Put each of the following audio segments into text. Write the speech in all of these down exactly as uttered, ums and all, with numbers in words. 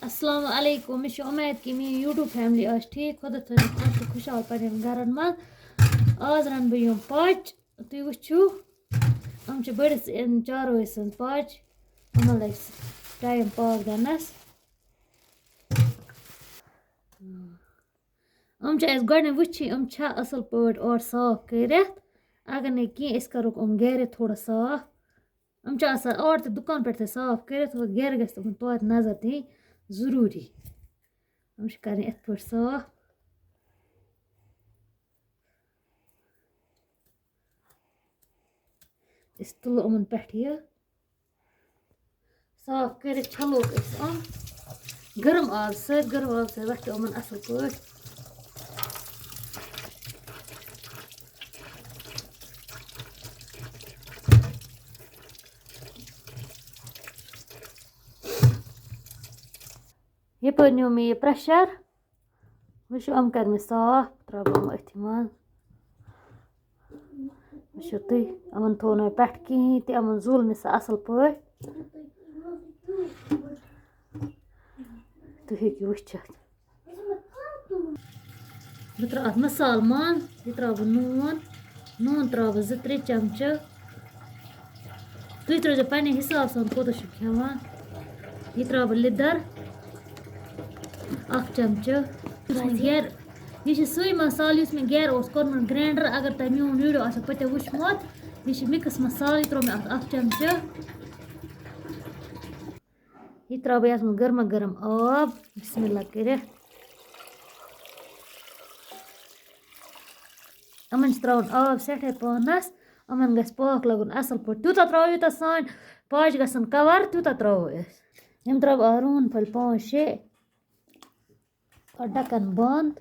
السلام علیکم، مےٚ چھِ اُمید کہِ میٛٲنۍ YouTube family آسہِ ٹھیٖک۔ خۄدا تھٲیِن خۄش تہٕ خۄشحال پنٛنٮ۪ن گَرَن منٛز۔ آز رَنہٕ بہٕ یِم پاچہِ، تُہۍ وٕچھِو، یِم چھِ بٔڑِس چاروٲے سٕنٛز پاچہِ، یِمَن لَگہِ time پاکھ دَنَس۔ یِم چھِ اَسہِ گۄڈٕنٮ۪تھ وٕچھِنۍ، یِم چھا اَصٕل پٲٹھۍ اورٕ صاف کٔرِتھ۔ اگر نہٕ کینٛہہ، أسۍ کَرُکھ یِم گَرِ تھوڑا صاف۔ یِم چھِ آسان اورٕ تہِ دُکان پٮ۪ٹھ تہِ صاف کٔرِتھ، وۄنۍ گَرِ گژھِ تِمَن توتہِ نظر دِنۍ ضٔروٗری۔ یِم چھِ کَرٕنۍ یِتھ پٲٹھۍ صاف۔ أسۍ تُلو یِمَن پٮ۪ٹھ یہِ۔ صاف کٔرِتھ چھَلوکھ أسۍ یِم گرم آبہٕ سۭتۍ، گرم آبہٕ سۭتۍ وَتھِ یِمَن اَصٕل پٲٹھۍ۔ یَپٲرۍ نیوٗ مےٚ یہِ pressure۔ وٕچھِو، یِم کَرِ مےٚ صاف، ترٛاوٕ بہٕ یِم أتھی منٛز۔ وٕچھِو تُہۍ، یِمَن تھوٚو نہٕ مےٚ پٮ۪ٹھٕ کِہیٖنۍ تہِ، یِمَن زُل مےٚ سُہ اَصٕل پٲٹھۍ۔ تُہۍ ہیٚکِو وٕچھِتھ۔ بہٕ ترٛاوٕ اَتھ مصالہٕ منٛز، یہِ ترٛاوٕ بہٕ نوٗن، نوٗن ترٛاوٕ بہٕ زٕ ترٛےٚ چمچہٕ۔ تُہۍ ترٛٲیزیو پنٛنہِ حِساب سان کوٗتاہ چھُ کھٮ۪وان۔ یہِ ترٛاوٕ بہٕ لیٚدٕر اَکھ چمچہٕ۔ یُس مےٚ گَرِ، یہِ چھِ سُے مصالہٕ یُس مےٚ گَرِ اوس کوٚرمُت grinder۔ اگر تۄہہِ میون video آسیو پٔتِم وٕچھمُت، یہِ چھِ mix مصالہٕ، یہِ ترٛوو مےٚ اَتھ اَکھ چمچہٕ۔ یہِ ترٛاوٕ بہٕ یَتھ منٛز گرما گرم آب، بسم اللہ کٔرِتھ۔ یِمَن چھِ ترٛاوُن آب سٮ۪ٹھاے پَہنَس، یِمَن گژھِ پاکھ لَگُن اَصٕل پٲٹھۍ۔ تیوٗتاہ ترٛاوو، یوٗتاہ سانہِ پاچہِ گژھن cover، تیوٗتاہ ترٛاوو أسۍ۔ یِم ترٛاوٕ آ روٗہَن پھٔلۍ پانٛژھ شےٚ۔ پَتہٕ ڈَکَن بنٛد۔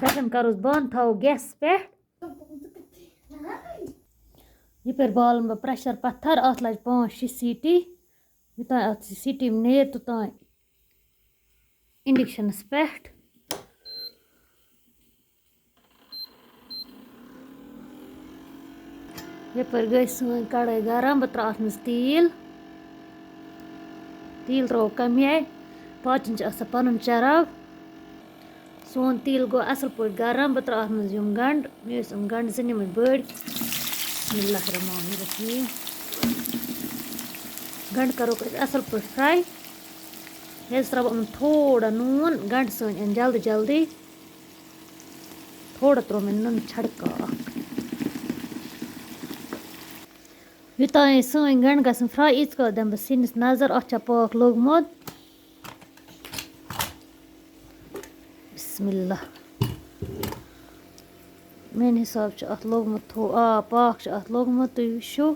ڈَکَن کَروس بنٛد، تھاوو گیسَس پٮ۪ٹھ۔ یَپٲرۍ بالَن بہٕ pressure پَتھَر، اَتھ لَجہِ پانٛژھ شےٚ سیٖٹی۔ یوٚتام اَتھ یہِ steam نیرِ، توٚتام inductionَس پٮ۪ٹھ۔ یَپٲرۍ گٔے سٲنۍ کڑٲے گرم، بہٕ ترٛاوٕ اَتھ منٛز تیٖل۔ تیٖل ترٛاوو کَمٕے، پاچَن چھُ آسان پَنُن چرب۔ سون تیٖل گوٚو اَصٕل پٲٹھۍ گرم، بہٕ ترٛاوٕ اَتھ منٛز یِم گنٛڈٕ۔ مےٚ ٲسۍ یِم گنٛڈٕ زٕ نِمٕتۍ بٔڑۍ۔ بسم اللہ الرحمن الرحیم۔ گنٛڈٕ کَروکھ أسۍ اَصٕل پٲٹھۍ fry۔ یہِ حظ ترٛاوٕ بہٕ یِمَن تھوڑا نوٗن، گنٛڈٕ سٲنۍ یِن جلدی جلدی۔ تھوڑا ترٛوو مےٚ نُنہٕ چھڑکہٕ اکھ۔ یوٚتام یہِ سٲنۍ گنٛڈٕ گژھن fry، ییٖتِس کالس دِمہٕ بہٕ سِنِس نظر، اَتھ چھا پاکھ لوٚگمُت۔ بسم اللہ۔ میٛانہِ حساب چھُ اَتھ لوٚگمُت تھوٚو، آ، پاکھ چھُ اَتھ لوٚگمُت، تُہۍ وٕچھِو۔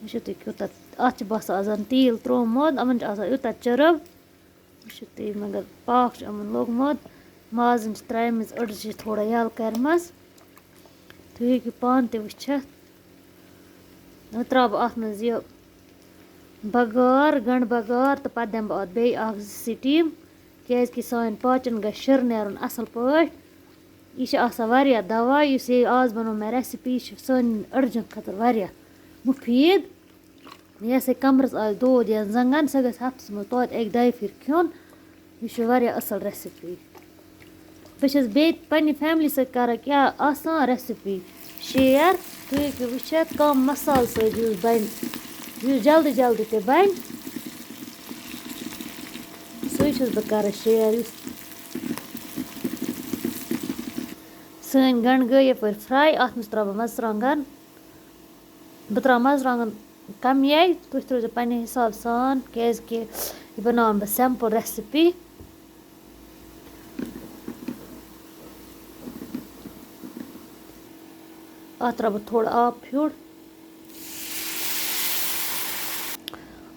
وٕچھِو تُہۍ کوٗتاہ، اَتھ چھُ باسان آز زَن تیٖل ترٛوومُت، یِمَن چھُ آسان یوٗتاہ چرٕب۔ وٕچھِو تُہۍ، مگر پاکھ چھُ یِمَن لوٚگمُت۔ مازَن چھِ ترٛایمَژ أڑجہِ تھوڑا یَلہٕ کَرِمَژ۔ تُہۍ ہیٚکِو پانہٕ تہِ وٕچھِتھ۔ وۄنۍ ترٛاوٕ بہٕ اَتھ منٛز یہِ بَغار، گَنٛڈٕ بَغار، تہٕ پَتہٕ دِمہٕ بہٕ اَتھ بیٚیہِ اَکھ زٕ steam، کیٛازِکہِ سانٮ۪ن پاچَن گژھِ شِرنیرُن اَصٕل پٲٹھۍ۔ یہِ چھِ آسان واریاہ دَوا، یُس یہِ آز بَنوو مےٚ recipe، یہِ چھِ سانٮ۪ن أڑجَن خٲطرٕ واریاہ مُفیٖد۔ یۄس یہِ کمرَس آسہِ دود یا زنٛگَن، سۄ گژھِ ہفتَس منٛز توتہِ اَکہِ دۄیہِ پھِرِ کھیوٚن۔ یہِ چھُ واریاہ اَصٕل recipe۔ بہٕ چھَس بیٚیہِ پنٛنہِ family سۭتۍ کران کیٚنٛہہ آسان recipe share۔ تُہۍ ہیٚکِو وٕچھِتھ کَم مصالہٕ سۭتۍ یُس بَنہِ، یُس جلدی جلدی تہِ بَنہِ، سُے چھَس بہٕ کران share۔ یُس سٲنۍ گنٛڈٕ گٔے یَپٲرۍ fry، اَتھ منٛز ترٛاوٕ بہٕ مرژٕوانٛگَن۔ بہٕ ترٛاوٕ مرژٕوانٛگن کَمٕے، تُہۍ ترٛٲوزیٚو پننہِ حساب سان، کیٛازِکہِ یہِ بَناوان بہٕ simple recipe۔ اَتھ ترٛاوٕ بہٕ تھوڑا آب پھیُر۔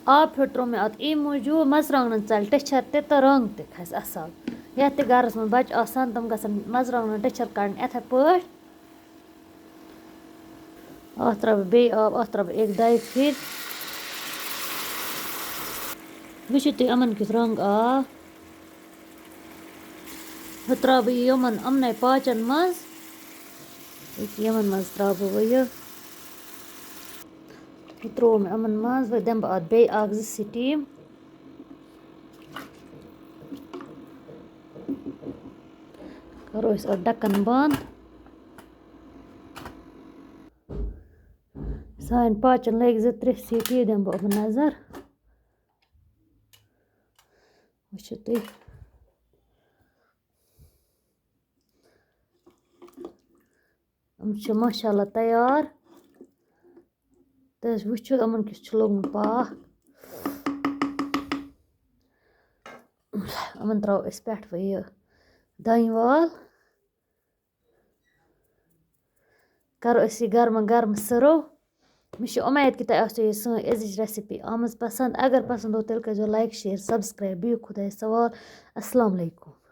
آب پھیُر ترٛوو مےٚ اَتھ اَمہِ موٗجوٗب، مرژٕوانٛگنَن ژَلہِ ٹیٚچھَر تہِ تہٕ رنٛگ تہِ کھَسہِ اَصٕل۔ یَتھ تہِ گَرَس منٛز بَچہِ آسان، تِم گژھن مرژٕوانٛگنَن ٹیٚچھَر کَڑٕنۍ یِتھَے پٲٹھۍ۔ اَتھ ترٛاوٕ بہٕ بیٚیہِ آب، اَتھ ترٛاوٕ بہٕ اَکہِ دۄیہِ پھِرِ۔ وٕچھِو تُہۍ یِمَن کیُتھ رنٛگ آو۔ ہُہ ترٛاوٕ بہٕ یِمَن یِمنٕے پاچَن منٛز۔ ییٚکیٛاہ یِمَن منٛز ترٛاوٕ بہٕ وۄنۍ یہِ۔ یہِ ترٛوو مےٚ یِمَن منٛز، وۄنۍ دِمہٕ بہٕ اَتھ بیٚیہِ اَکھ زٕ سِٹیٖم۔ کَرو أسۍ اَتھ ڈَکَن بنٛد۔ سانہِ پاچَن لٔگۍ زٕ ترٛےٚ سِٹی، دِمہٕ بہٕ یِمَن نظر۔ وٕچھِو تُہۍ۔ یِم چھِ ماشاء اللہ تیار۔ تُہۍ حظ وٕچھِو یِمَن کیُتھ چھُ لوٚگمُت پاکھ۔ یِمَن ترٛاوو أسۍ پٮ۪ٹھٕ وۄنۍ یہِ دانہِ وَل۔ کَرو أسۍ یہِ گرمہٕ گرمہٕ سٔرٕو۔ مےٚ چھِ اُمید کہِ تۄہہِ آسیو یہِ سٲنۍ أزِچ recipe آمٕژ پَسنٛد۔ اگر پَسنٛد گوٚو، تیٚلہِ کٔرۍزیو like، share، subscribe۔ بِہِو خۄدایَس حوال۔ السلام علیکُم۔